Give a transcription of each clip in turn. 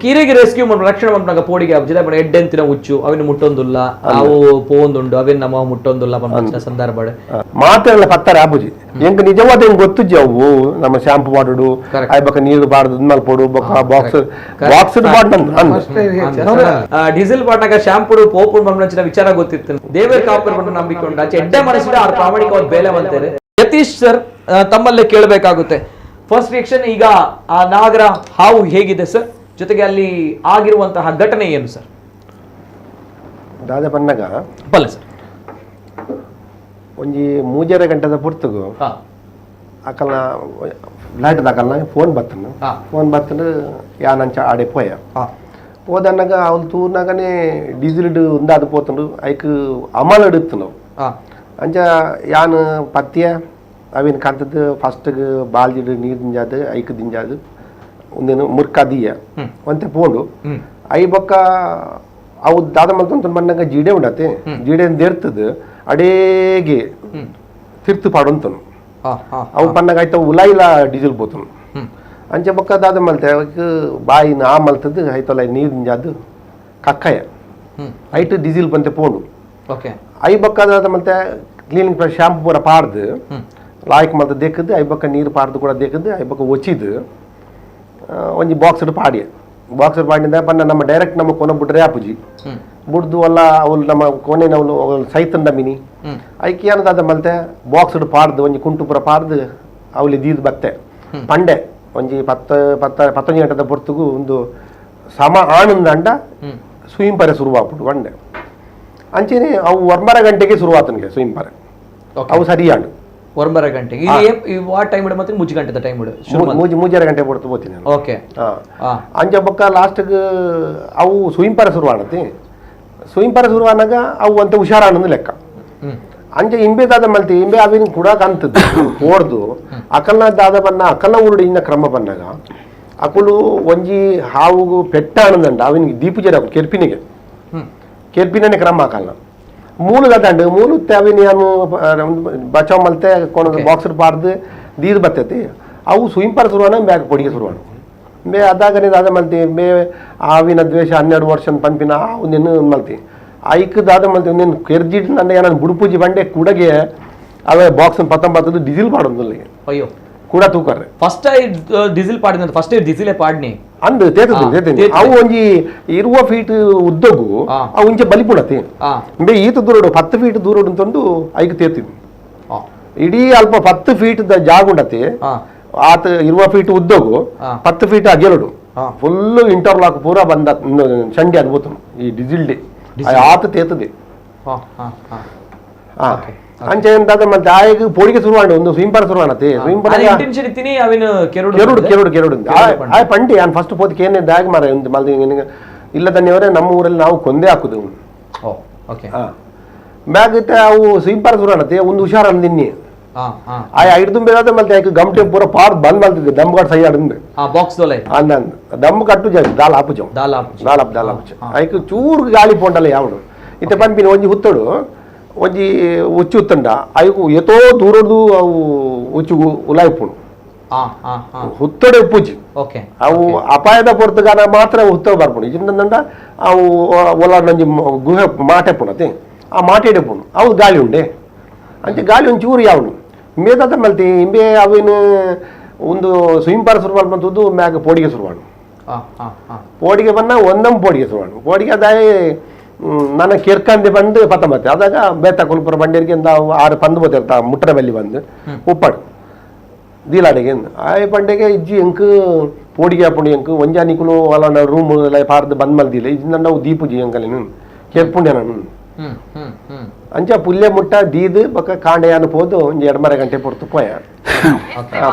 ಕೀರೆಗೆ rescue ಮಾಡ್ಬೇಕು, ರಕ್ಷಣೆ ಮಾಡ್ನಾಗ ಪೋಡಿಗೆ ಆಪುಜಿ ದಾಯೆ ಎಡ್ಡೆಂತಿನ ಉಚ್ಚು ಅವಿನ ಮುಟ್ಟೊಂದುಲ್ಲ, ಅವು ಪೋವೊಂದುಂಡು ಅವಿನ ನಮ್ಮ ಮುಟ್ಟೊಂದುಲ್ಲ ಪನ್ಪಂಚಿನ ಸಂದರ್ಭ. ಮಾತೆಲ್ಲ ಪತ್ತಾರೆ ಆಪುಜಿ. ಎಂಕ್ ನಿಜವಾದ ಎಂಕ್ ಗೊತ್ತುಜ್ಜಿ ಅವು ನಮ್ಮ ಶಾಂಪು ಮಾಡುಡು. Correct. ಆಯ್ ಬೊಕ ನೀರು ಬಾರ್ದು ಮಲ್ಪೊಡು, ಬೊಕ ಬಾಕ್ಸ್ ಬಾಕ್ಸ್ ಬಾಡ್ ಅಂದ್. ಡೀಸೆಲ್ ಪಾಟ್ನಾಗ ಶಾಂಪುಡು ಪೋಪುಡು ಪನ್ಪಂಚಿನ ವಿಚಾರ ಗೊತ್ತಿತ್ತು. ದೇವರ ಕಾಪರ್ ಪಂಡ ನಂಬಿಕೆ ಉಂಡು. ಆಚೆ ಎಡ್ಡೆ ಮನಸ್ಸಿಡ ಆರ್ ಪ್ರಾಮಾಣಿಕವಾದ ಬೇಲೆ ಬಂತೇನೆ. ಯತೀಶ್ ಸರ್, ತಮ್ಮಲ್ಲೇ ಕೇಳಬೇಕಾಗುತ್ತೆ ಫಸ್ಟ್ ರಿಯಾಕ್ಷನ್. ಈಗ ಆ ನಾಗರ ಹಾವು ಹೇಗಿದೆ ಸರ್, ಜೊತೆಗೆ ಅಲ್ಲಿ ಆಗಿರುವಂತಹ ಘಟನೆ ಏನು ಸರ್? ದಾದ ಪನ್ನಗ ಬಲ್ಲೆ ಸರ್. ಒಂಜಿ ಮೂಜರೆ ಗಂಟೆದ ಪೊರ್ತುಗು ಅಕಲ್ನ ಫ್ಲಾಟ್ ಅಕಲ್ನ ಫೋನ್ ಬತ್ತನು. ಫೋನ್ ಬತ್ತನು, ಯಾನಂಚ ಆಡೆ ಪೋಯ. ಪೋದನ್ನಗ ಅವ್ಲು ತೂರ್ನಾಗನೇ ಡೀಸೆಲ್ ಉಂದಾದ್ ಪೋತುಂಡು, ಐಕ್ ಅಮಲ್ ಇಡುತ್ತನು. ಅಂಚ ಯಾನ್ ಪತ್ಯ ಅವಿನ ಕಂತದ್ದು ಫಸ್ಟ್ಗೆ ಬಾಲ್ಜಿಡ್ ನೀರು ದಿಂಜಾದು, ಐಕ್ ದಿಂಜಾದು, ಒಂದೇನು ಮುರ್ಕ ದೀಯ ಒಂತೆ ಪೋಂಡು. I ಬೊಕ್ಕ ಅವು ದಾದ ಮಲ್ತೊಂದು ಬಣ್ಣಗ ಜೀಡೆ ಉಂಡತೆ, ಜೀಡೆ ದೇರ್ತದ ಅಡೇಗೆ ತಿರ್ತು ಪಾಡೊಂತನು. ಹಾ ಹಾ ಅವು ಪನ್ನಗ ಆಯ್ತು ಉಲಾಯಿಲ ಡೀಸೆಲ್ ಪೋತನು. ಅಂಚ ಬೊಕ್ಕ ದಾದ ಮಲ್ತೆ, ಅವಕ್ಕೆ ಬಾಯಿನ ಆ ಮಲ್ತದ್ದು ಐತಲ್ಲ ನೀರು ದಿಂಜಾದು ಕಕ್ಕಯ. ಐಟ್ ಡೀಸೆಲ್ ಬಂತೆ ಪೋಂಡು. I ಬೊಕ್ಕ ದಾದ ಮಲ್ತೆ, cleaning plus shampoo ಪೂರ ಪಾಡ್ದು ಲಾಯ್ಕ್ ಮಲ್ತ ದೇಕದ್ದು, I ಬೊಕ್ಕ ನೀರು ಪಾಡ್ದು ಕೂಡ ದೇಕದ್ದು, I ಬೊಕ್ಕ ಒಚಿದು ಒಂಜಿ ಬಾಕ್ಸ್ ಪಾಡಿಯ. ಬಾಕ್ಸ್ ಪಾಡಿಂದ ಪನ್ನ ನಮ್ಮ ಡೈರೆಕ್ಟ್ ನಮ್ಮ ಕೊನ ಬಿಟ್ರೆ ಆಪುಜಿ. ಬುಡ್ದು ಅಲ್ಲ ಅವಳು ನಮ್ಮ ಕೊನೆ ಅವಳು ಅವಳು ಸೈತಂದ ಮಿನಿ. ಐಕ್ ಏನದಾದ ಮಲ್ತೆ, ಬಾಕ್ಸ್ ಪಾಡ್ದು ಒಂಜಿ ಕುಂಟು ಪೂರ ಪಾಡ್ದು ಅವಳಿ ದೀದ್ ಬತ್ತೆ ಪಂಡೆ. ಒಂಜಿ ಪತ್ತ ಪತ್ತ ಪತ್ತೊಂಜಿ ಗಂಟೆದ ಪೊರ್ತುಗು ಒಂದು ಸಮ ಆಣಂದಂಡ ಸುಯಿಂಪರೆ ಶುರುವಾಪುಂಡು ಬಂಡೆ. ಅಂಚೆನೆ ಅವು ಒಂಬರ ಗಂಟೆಗೆ ಶುರುವಾತನಿಗೆ ಸುಯಿಂಪರೆ. ಅವು ಸರಿಯಾಂಡು. ಒಂಬರ ಗಂಟೆಗೆ ಇದು ವಾ ಟೈಮ್ ಇಡು ಮತ್ತೆ ಮುಜ್ಜು ಗಂಟೆದ ಟೈಮ್ ಇಡು ಶುರು? ಮೂಜಿ ಮೂಜರೆ ಗಂಟೆ ಪೊರ್ತು ಪೋತೀನಿ ನಾನು. ಅಂಚ ಬೊಕ್ಕ ಲಾಸ್ಟ್ಗೆ ಅವು ಸುಯಿಂಪರೆ ಶುರುವಾಣತಿ. ಸುಯಿಂಪರೆ ಶುರುವಾನಾಗ ಅವು ಅಂತ ಹುಷಾರಾನಂದು ಲೆಕ್ಕ. ಅಂಚ ಇಂಬೆ ದಾದ ಮಲ್ತಿ, ಇಂಬೆ ಅವಿನ ಕೂಡ ಕಂತದ್ದು ಹೋರ್ದು ಅಕಲ್ನ ದಾದ ಬನ್ನ ಅಕಲ್ನ ಊರುಡು ಇನ್ನ ಕ್ರಮ ಬನ್ನಾಗ ಅಕುಲು ಒಂಜಿ ಹಾವುಗು ಪೆಟ್ಟ ಆನಂದಂಡ ಅವಿನಿಗೆ ದೀಪು ಜರ ಕೆರ್ಪಿನಿಗೆ. ಕೆರ್ಪಿನೇ ಕ್ರಮ ಹಾಕಲ್ಲ. ಮೂಲು ದಾದಂಡು ಮೂಲು ಅವಿನ ಏನು ಬಚಾವ್ ಮಲ್ತೆ ಕೊಣ ಬಾಕ್ಸ್ ಪಾಡ್ದು ದೀದ್ ಬರ್ತೈತಿ. ಅವು ಸುಯಿಂಪರ ಶುರುವಾನ ಬ್ಯಾಗ್ ಪೊಡಿಗೆ ಶುರುವಾನ ಬೇ ಅದಾಗನೆ ದಾದ ಮಲ್ತಿ ಬೇ ಆವಿನ ದ್ವೇಷ 12 ವರ್ಷ ಪಂಪಿನ ಒಂದೇನು ಮಲ್ತಿ. ಐಕ್ ದಾದ ಮಲ್ತಿ, ಒಂದೇನು ಕೆರ್ಜಿಟ್ ನನ್ನ ಏನ ಬುಡುಪೂಜಿ ಬಂಡೆ ಕುಡಗೆ ಅವೇ ಬಾಕ್ಸ್ ಪತ್ತೊಂಬತ್ತದ್ದು ಡೀಸೆಲ್ ಪಾಡೊಂದು. ಅಯ್ಯೋ. ಕೂಡ ತೂಕರ್ರೆ. ಫಸ್ಟ್ ಡೀಸೆಲ್ ಪಾಡಿನ, ಫಸ್ಟ್ ಡೀಸೆಲೇ ಪಾಡ್ನಿ. ಅಂದು ತೇತದೆ. ತೇತದೆ. ಅವು ಒಂಜಿ 20 ಫೀಟ್ ಉದ್ದಗು ಅವು ಇಂಚೆ ಬಲಿಪುಡತಿ. ಬೇ ಈತ ದೂರಡು 10 ಫೀಟ್ ದೂರಡು ಅಂತಂದು ಐಕ್ ತೇತಿದ್ವಿ. ಇಡೀ ಅಲ್ಪ 10 ಫೀಟ್ ಜಾಗ ಉಂಡತಿ. ಆತ 20 ಫೀಟ್ ಉದ್ದಗು 10 ಫೀಟ್ ಅಗೆಲುಡು. ಫುಲ್ ಇಂಟರ್ಲಾಕ್ ಪೂರ ಬಂದ ಚಂಡಿ ಅದ್ಭುತ ಈ ಡೀಸೆಲ್ ಡಿ ಆತ ತೇತದೆ. ಹಾ ಹಾ ಹಾ ಅಂಚೆ ಎಂತಾದ ಮತ್ತೆ ಆಯಗ್ ಪೋಡಿಗೆ ಶುರುವಾಂಡು ಒಂದು ಸ್ವೀಂಪರ್ ಶುರುವಾಣತಿ ಸ್ವೀಂಪರ್. ಇಂಟೆನ್ಷನ್ ಇತ್ತೀನಿ ಅವಿನ ಕೆರಡು. ಕೆರಡು ಕೆರಡು ಕೆರಡು. ಆಯ್ ಪಂಡಿ ನಾನು ಫಸ್ಟ್ ಪೋತಿ ಕೇನೆ ದಾಗ್ ಮಾರ ಒಂದು ಮಲ್ದಿ ನಿನಗೆ ಇಲ್ಲ ಧನ್ಯವರೇ, ನಮ್ಮ ಊರಲ್ಲಿ ನಾವು ಕೊಂದೇ ಹಾಕುದು. ಓ ಓಕೆ. ಬ್ಯಾಗ್ ಇತ್ತೆ ಅವು ಸ್ವೀಂಪರ್ ಶುರುವಾಣತಿ ಒಂದು ಹುಷಾರ್ ಅಂದಿನ್ನಿ. ಹಾ ಹಾ ಆಯ್ ಐದು ಬೇದಾದ ಮಲ್ತೆ ಆಯ್ತು ಗಮಟೆ ಪೂರ ಪಾರ್ ಬಂದ್ ಮಲ್ತಿದ್ದೆ ದಮ್ ಕಟ್ ಸೈ ಆಡಿಂದು. ಬಾಕ್ಸ್ ದೋಲೆ. ಅಂದ ದಮ್ ಕಟ್ಟು ಜಾಗ ದಾಲ್ ಆಪುಜಂ. ದಾಲ್ ಆಪುಜಿ. ದಾಲ್ ಆಪ್ ದಾಲ್ ಆಪುಜ. ಐಕ್ ಚೂರು ಗಾಳಿ ಪೋಂಡಲ್ಲ ಯಾವಡು ಇತ್ತೆ ಪನ್ಪಿನ ಒಂಜಿ ಹುತ್ತಡು ಒಂಜಿ ಉಚ್ಚು ಉತ್ತಂಡ ಐಕು ಎತೋ ದೂರದ್ದು ಅವು ಉಚ್ಚು ಉಲಾಯ್ಪುಂಡು. ಹಾ ಹಾ ಹಾ ಹುತ್ತಡೆ ಉಪ್ಪುಜಿ. ಅವು ಅಪಾಯದ ಪೊರ್ತುಗಾನ ಮಾತ್ರ ಹುತ್ತ ಬರ್ಪುಂಡು. ಇಜಿಂದಂಡ ಅವು ಒಲಾಡೊಂಜಿ ಗುಹೆ ಮಾಟೆಪ್ಪುಂಡು, ಆ ಮಾಟೆಡೆಪ್ಪುಂಡು ಅವು ಗಾಳಿ ಉಂಡೆ. ಅಂಚೆ ಗಾಳಿ ಒಂಚೂರು ಚೂರು ಯಾವನು ಇಂಬೆ ಮಲ್ತಿ ಇಂಬೆ ಅವಿನ ಒಂದು ಸುಯಿಂಪಾರ ಶುರು ಮಲ್ಪಂತದ್ದು ಮ್ಯಾಗ ಪೋಡಿಗೆ ಶುರುವಾಡು. ಹಾ ಹಾ ಹಾ ಪೋಡಿಗೆ ಬನ್ನ ಒಂದಂ ಪೋಡಿಗೆ ಶುರುವಾಡು. ಪೋಡಿಗೆ ಅದಾಯ ನನ್ನ ಕಿರ್ಕಂದೆ ಬಂದು ಪತ್ತಂಬತ್ತೆ ಅದಾಗ ಬೇತ ಕುಲ್ಪುರ ಬಂಡೇರಿಗೆ ಅಂದ ಆರು ಪಂದು ಬೋತಿರ್ತ ಮುಟ್ಟರ ಬಲ್ಲಿ ಬಂದು ಉಪ್ಪಾಡು ದೀಲಾಡಿಗೆ ಆಯ್ ಪಂಡೆಗೆ ಇಜ್ಜಿ ಎಂಕ್ ಪೋಡಿಗೆ ಆಪುಂಡು ಎಂಕ್ ಒಂಜಾ ನಿಕುಲು ಅಲ್ಲ ರೂಮ್ ಎಲ್ಲ ಪಾರ್ದು ಬಂದ್ ಮಲ್ದಿಲ್ಲ ಇಜ್ಜಿ ನಾವು ದೀಪುಜಿ ಎಂಕಲೇನು ಕೆರ್ಪುಂಡೆ ನಾನು. ಹ್ಮ್ ಹ್ಮ್ ಹ್ಮ್ ಅಂಚ ಪುಲ್ಯ ಮುಟ್ಟ ದೀದ್ ಬೊಕ್ಕ ಕಾಂಡೆಯಾನು ಪೋದು ಒಂಜಿ ಎರಡ್ಮರ ಗಂಟೆ ಪೊರ್ತು ಪೋಯ.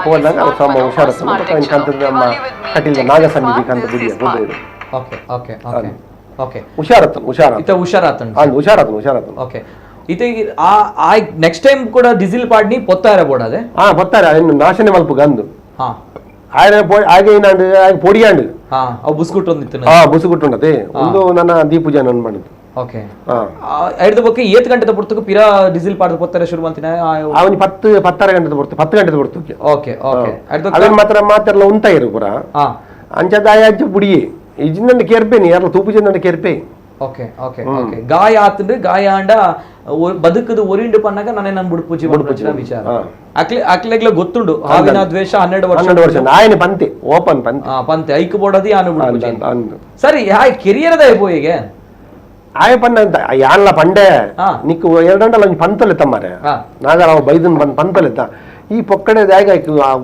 ಪೋದಾಗ ಅವು ಸಮ ಹುಷಾರತ್ತ ಕಂತದ ನಮ್ಮ ಕಟೀಲ್ ನಾಗಸನ್ನಿಧಿ ಕಂತ ಬುಡಿಯ ಬುದ್ಧರು. Okay okay okay okay ಹುಷಾರತ್ತನು ಹುಷಾರ. ಇತ ಹುಷಾರಾತಂಡು. ಅಂದ್ ಹುಷಾರತ್ತನು ಹುಷಾರತ್ತನು. ಓಕೆ, ಇತ ಆ ಆ ನೆಕ್ಸ್ಟ್ ಟೈಮ್ ಕೂಡ ಡೀಸೆಲ್ ಪಾಡ್ನಿ ಪೊತ್ತಾರ ಬೋಡಾದೆ. ಹಾ ಬರ್ತಾರೆ ಇನ್ನು ನಾಶನೆ ಮಲ್ಪ ಗಂದು. ಆಯ್ನ ಆಗೆ ಏನಾಂಡು ಆಗ ಪೊಡಿಯಾಂಡು. ಅವು ಬುಸ್ಕುಟ್ ಒಂದಿತ್ತು. ಹಾ ಬುಸುಗುಟ್ಟುಂಡತೆ ಒಂದು ನನ್ನ ದೀಪೂಜೆ ನನ್ ಮಾಡಿದ್ದು. ಐದು ಬೊಕ್ಕ ಏತ್ ಗಂಟೆದ ಪುರ್ತకు ಪಿರಾ ಡೀಸೆಲ್ ಪಾಡ್ದು ಪೊತ್ತಾರೆ ಶುರು ಮಂತಿನ? ಅವನಿ ಪತ್ತು ಪತ್ತರ ಗಂಟೆ ಬರ್ತು 10 ಗಂಟೆ ಬರ್ತು. ಓಕೆ ಓಕೆ ಅದನ್ನ ಮಾತ್ರ ಮಾತೆಲ್ಲ ಉಂತಾಯಿರು ಪೂರ. ಅಂಚದಾಯ ಅಂಚ ಬುಡಿಯೆ. ಇಜಿಂದಂಡ ಕೇರ್ಪೇನಿ ಯಾರ ತೂಪು ಕೇರ್ಪೇ. Okay okay okay ಗಾಯ ಆತಂಡು ಗಾಯ ಆಂಡ ಬದುಕದು ಒರಿಂಡು ಪನ್ನಾಗ ನಾನೇ ನನ್ ಬುಡ್ಪುಜಿ ಬುಡ್ಪುಜಿನ ವಿಚಾರ. ಅಕ್ಲೆ ಅಕ್ಲೆಗ್ಲ ಗೊತ್ತುಂಡು ಹಾವಿನ ದ್ವೇಷ 12 ವರ್ಷ 12 ವರ್ಷ ಆಯನೆ ಪಂತೆ ಓಪನ್ ಪಂತೆ ಪಂತೆ ಐಕ್ ಬೋಡದಿ ಆನು ಬುಡ್ಪುಜಿ. ಸರಿ ಹಾಯ್ ಕೆರಿಯರ್ದ ಪೋಯಿಗೆ ಆಯ ಪನ್ನ ಯಾನ್ಲ ಪಂಡೆ ನಿಕ್ಕು ಎರಡಂಡಲ ಒಂಜಿ ಪಂತಲೆತ್ತ ಮಾರೆ ನಾಗರ ಅವ ಬೈದನ್ ಬಂದ್ ಪಂತಲೆತ್ತ ಈ ಪೊಕ್ಕಡೆ ದಾಯಗ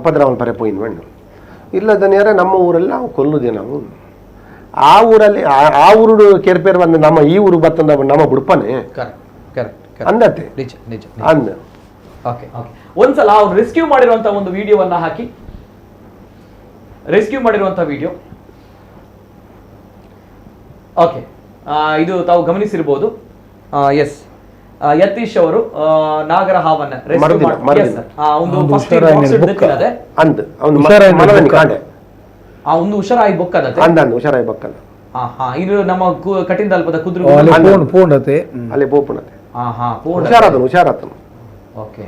ಉಪದ್ರವನ್ ಪರೆ ಪೋಯಿನ ಬಣ್ಣು ಇಲ್ಲದನೇರ ನಮ್ಮ ಊರಲ್ಲಿ ನಾವು ಕೊಲ್ಲುದೆ. ನಾವು ಆ ಊರಲ್ಲಿ ಆ ಊರು ಕೆರ್ಪೇರ್ ಬಂದು ನಮ್ಮ ಈ ಊರು ಬತ್ತಂದ ನಮ್ಮ ಬುಡ್ಪನೆ ಅಂದತೆ ನಿಜ ನಿಜ ಅಂದ. ಓಕೆ ಓಕೆ ಒಂದ್ಸಲ ಅವ್ರು ರೆಸ್ಕ್ಯೂ ಮಾಡಿರುವಂತ ಒಂದು ವಿಡಿಯೋವನ್ನ ಹಾಕಿ, ರೆಸ್ಕ್ಯೂ ಮಾಡಿರುವಂತ ವಿಡಿಯೋ. ಓಕೆ ಇದು ತಾವು ಗಮನಿಸಿರ್ಬೋದು. ಎಸ್ ಯತೀಶ್ ಅವರು ನಾಗರ ಹಾವನ್ನ ಒಂದು ಹುಷಾರಾಗಿ ಬೊಕ್ಕದತೆ ಹುಷಾರಾಗಿ ಬೊಕ್ಕದ. ಇದು ನಮ್ಮ ಕಠಿಣ ಅಲ್ಪದ ಕುದುರೆ ಅಲ್ಲಿ ಪೋಪುಣತೆ ಹುಷಾರಾತನು ಹುಷಾರಾತನು. ಓಕೆ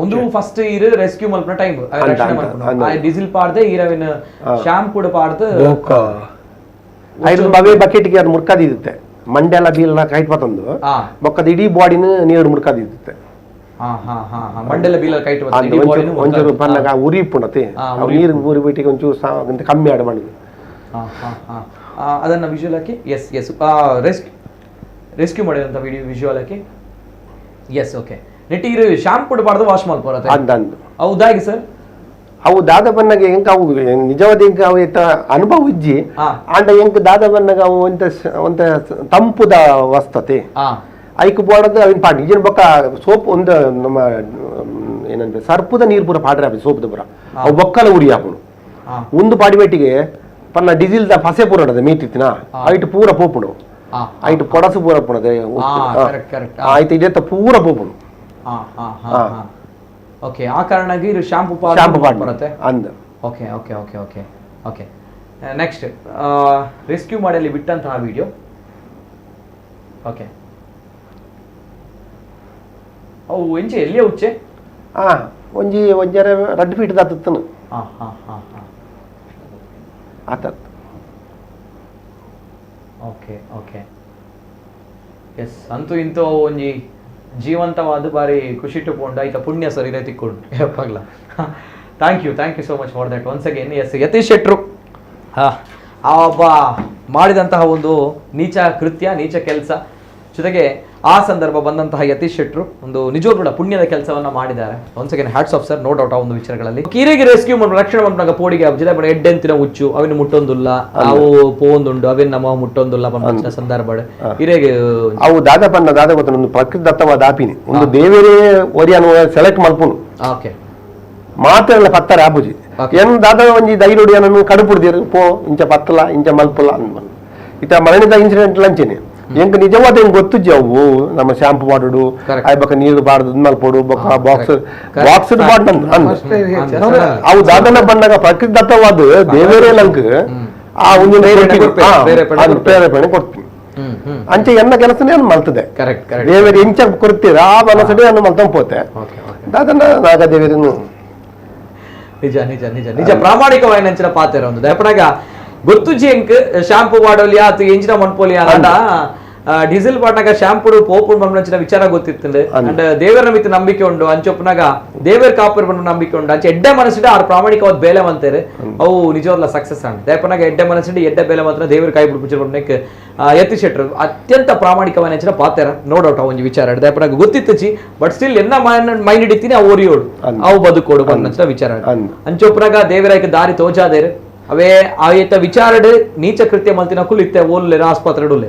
ಒಂದು ಫಸ್ಟ್ ಇರು ರೆಸ್ಕ್ಯೂ ಮಲ್ಪನ ಟೈಮ್ ಡೀಸೆಲ್ ಪಾಡ್ದೆ ಈರವಿನ ಶಾಂಪೂ ಪಾಡ್ದು ಐದು ಬವೆ ಬಕೆಟ್ಗೆ ಅದು ಮುರ್ಕದಿರುತ್ತೆ ಮಂಡೆಲ್ಲ ಬೀಲ್ಲ ಕೈಟ್ ಪತ್ತೊಂದು ಬೊಕ್ಕದ ಇಡೀ ಬಾಡಿನ ನೀರು ಮುರ್ಕದಿರುತ್ತೆ. ಮಂಡೆಲ್ಲ ಬೀಲ ಕೈಟ್ ಒಂಚೂರು ಪನ್ನಾಗ ಉರಿ ಪುಣತೆ ನೀರು ಉರಿ ಬಿಟ್ಟಿಗೆ ಒಂಚೂರು ಕಮ್ಮಿ ಆಡ್ ಮಾಡಿದ್ದು. ಅದನ್ನ ವಿಜುವಲ್ ಹಾಕಿ. S S rescue ಮಾಡಿದಂತ ವಿಡಿಯೋ ವಿಜುವಲ್ ಹಾಕಿ. ಎಸ್ ಓಕೆ ನೆಟ್ಟಿ ಇರು ಶಾಂಪೂ ಬಾರ್ದು ವಾಶ್ ಮಲ್ಪೊರತೆ ಅಂದಂದು ಹೌದಾಗಿ ಸರ್. ಅವು ದಾದ ಬನ್ನಗ ಎಂಕ ಅವು ನಿಜವಾದ ಎಂಕ ಅವು ಎತ್ತ ಅನುಭವ ಇಜ್ಜಿ ಆಂಡ ಎಂಕ ದಾದ ಬನ್ನಗ ಅವು ಒಂತ ಒಂತ ತಂಪುದ ವಸ್ತತೆ ಐಕ್ ಬೋಡದು ಅವಿನ ಪಾಡ್ ನಿಜನ ಬೊಕ್ಕ ಸೋಪ್ ಒಂದು ನಮ್ಮ ಏನಂದ್ರೆ ಸರ್ಪುದ ನೀರು ಪೂರ ಪಾಡ್ರೆ ಆಪಿ ಸೋಪುದ ಪೂರ ಅವು ಬೊಕ್ಕಲ ಉರಿ ಆಪುನು ಒಂದು ಪಾಡಿಬೇಟಿಗೆ ಪನ್ನ ಡೀಸೆಲ್ the ಪಸೆ ಪೂರ ಉಂಡದ ಮೀಟಿತ್ತಿನ ಐಟ್ ಪೂರ ಪೋಪುಂಡು ಐಟ್ ಪೊಡಸು ಪೂರ ಪುಣದೆ ಆಯ್ತು ಇದೇತ ಪೂರ ಪೋಪುಂಡು. ಓಕೆ ಆ ಕಾರಣಾಗಿ ಇದು ಶಾಂಪೂ ಶಾಂಪೂ ಪಾಡ್ ಬರುತ್ತೆ ಅಂದ. Okay okay okay okay okay next rescue ಮಾಡಿ ಅಲ್ಲಿ ಬಿಟ್ಟಂತಹ ವಿಡಿಯೋ. ಓಕೆ ಅವು ಎಂಚೆ ಎಲ್ಲಿಯ ಉಚ್ಚೆ ಒಂಜಿ ಒಂಜರೆ ರಡ್ಡ್ ಫೀಟ್ ದಾತತ್ತನು ಆತತ್. Okay okay yes ಅಂತೂ ಇಂತೂ ಒಂಜಿ ಜೀವಂತವಾದ ಬಾರಿ ಖುಷಿ ಪೋಂಡು ಆಯ್ತಾ ಪುಣ್ಯ sir ಇರೇ ತಿಕ್ಕೊಂಡು ಯಾವಾಗಲ. Thank you thank you so much for that once again. Yes Yatish ಶೆಟ್ರು ಆ ಒಬ್ಬ ಮಾಡಿದಂತಹ ಒಂದು ನೀಚ ಕೃತ್ಯ ನೀಚ ಕೆಲಸ ಜೊತೆಗೆ ಆ ಸಂದರ್ಭ ಬಂದಂತಹ ಯತೀಶ್ ಶೆಟ್ರು ಒಂದು ನಿಜವೂ ಕೂಡ ಪುಣ್ಯದ ಕೆಲಸವನ್ನ ಮಾಡಿದ್ದಾರೆ. Once again hats off sir, no doubt ಆ ಒಂದು ವಿಚಾರಗಳಲ್ಲಿ. ಕೀರಿಗೆ ರೆಸ್ಕ್ಯೂ ಮಾಡಿ ರಕ್ಷಣೆ ಮಾಡ್ನಾಗ ಪೋಡಿಗೆ ಜಿಲ್ಲೆ ಎಡ್ಡೆಂತಿನ ಹುಚ್ಚು ಅವಿನ ಮುಟ್ಟೊಂದುಲ್ಲ ಅವು ಪೋಂದುಂಡು ಅವಿನ ನಮ್ಮ ಮುಟ್ಟೊಂದುಲ್ಲ ಬಂದ ಸಂದರ್ಭ ಹಿರೇಗೆ ಅವು ದಾದ ಪನ್ನ ದಾದ ಗೊತ್ತ ಒಂದು ಪ್ರಕೃತಿ ದತ್ತವಾದ ಆಪಿನಿ ಒಂದು ದೇವರೇ ಒರಿಯನು ಸೆಲೆಕ್ಟ್ ಮಲ್ಪುನು. ಓಕೆ ಮಾತೆಲ್ಲ ಪತ್ತಾರೆ ಆಪುಜಿ ಏನ್ ದಾದ ಒಂಜಿ ಧೈರ್ಯ ಕಡುಪುಡ್ದಿರು ಪೋ ಇಂಚ ಪತ್ತಲ ಇಂಚ ಮಲ್ಪುಲ ಅಂದ್ ಇತ್ತ ಮರಣಿದ ಇನ್ಸಿಡೆಂಟ್ ಲಂಚೇನೆ ಎಂಕ್ ನಿಜವಾದ ಹೆಂಗ್ ಗೊತ್ತುಜ್ಜಿ ಅವು ನಮ್ಮ ಶಾಂಪು ಮಾಡುಡು ಆಯ್ ಬೊಕ್ಕ ನೀರು ಬಾರ್ದು ಮಲ್ಪೊಡು ಬೊಕ್ಕ ಬಾಕ್ಸ್ ಬಾಕ್ಸ್ ಬಾಡ್ ಅವು ದಾದನ ಬಂದಾಗ ಪ್ರಕೃತಿ ದತ್ತವಾದ ದೇವರೇ ನಂಕ್ ಆ ಒಂದು ಪ್ರೇರೇಪಣೆ ಕೊಡ್ತೀನಿ ಅಂಚೆ ಎನ್ನ ಕೆಲಸನೇ ಮಲ್ತದೆ ದೇವರು ಎಂಚ ಕೊಡ್ತೀರ ಆ ಮನಸ್ಸಡೆ ಅನ್ನು ಮಲ್ತಂ ಪೋತೆ ದಾದನ ನಾಗದೇವರನ್ನು ನಿಜ ನಿಜ ನಿಜ ನಿಜ ಪ್ರಾಮಾಣಿಕವಾಗಿ ನಂಚಿನ ಪಾತ್ರ ಒಂದು ದಯಪಡಾಗ ಗೊತ್ತುಜ್ಜಿ ಎಂಕ್ ಶಾಂಪು ವಾಡೋಲಿ ಆತು ಎಂಜಿನ ಮನ್ಪೋಲಿ ಅಂಡ ಡೀಸೆಲ್ ಪಾಟ್ನಾಗ ಶಾಂಪು ಪೋಪು ಬಂಚಿನ ವಿಚಾರ ಗೊತ್ತಿತ್ತು ಅಂಡ್ ದೇವರ ಮಿತ್ ನಂಬಿಕೆ ಉಂಡು ಅಂಚೊಪ್ಪನಾಗ ದೇವರ ಕಾಪರ್ ಬಂದು ನಂಬಿಕೆ ಉಂಡು ಅಂಚೆ ಎಡ್ಡೆ ಮನಸ್ಸಿಡ ಆರ್ ಪ್ರಾಮಾಣಿಕವಾದ ಬೇಲೆ ಅಂತಾರೆ ಅವು ನಿಜವಾಗ್ಲ ಸಕ್ಸಸ್ ಅಂಡ್ ದಯಪನಾಗ ಎಡ್ಡೆ ಮನಸ್ಸಿಡ ಎಡ್ಡೆ ಬೇಲೆ ಮಾತ್ರ ದೇವರ ಕಾಯಿ ಬಿಟ್ಟು ಪುಚ್ಚ ಯತೀಶ್ ಶೆಟ್ಟರು ಅತ್ಯಂತ ಪ್ರಾಮಾಣಿಕವಾದ ನೆಚ್ಚಿನ ಪಾತ್ರ, ನೋ ಡೌಟ್ ಆ ಒಂದು ವಿಚಾರ ದಯಪನಾಗ ಗೊತ್ತಿತ್ತು ಬಟ್ ಸ್ಟಿಲ್ ಎನ್ನ ಮೈಂಡ್ ಹಿಡಿತೀನಿ ಅವು ಓರಿಯೋಡು ಅವು ಬದುಕೋಡು ಬಂದ ವಿಚಾರ ಅಂಚೊಪ್ಪನಾಗ ದೇವರಾಯಕ ದಾರಿ ತೋಜಾದೇರು ಅವೇ ಆಯ್ತ ವಿಚಾರಡ್ ನೀಚ ಕೃತ್ಯ ಮಲ್ತಿನ ಕುಲ್ ಇತ್ತೆ ಓಲ್ಲೆ ಆಸ್ಪತ್ರೆ ಉಲ್ಲೆ.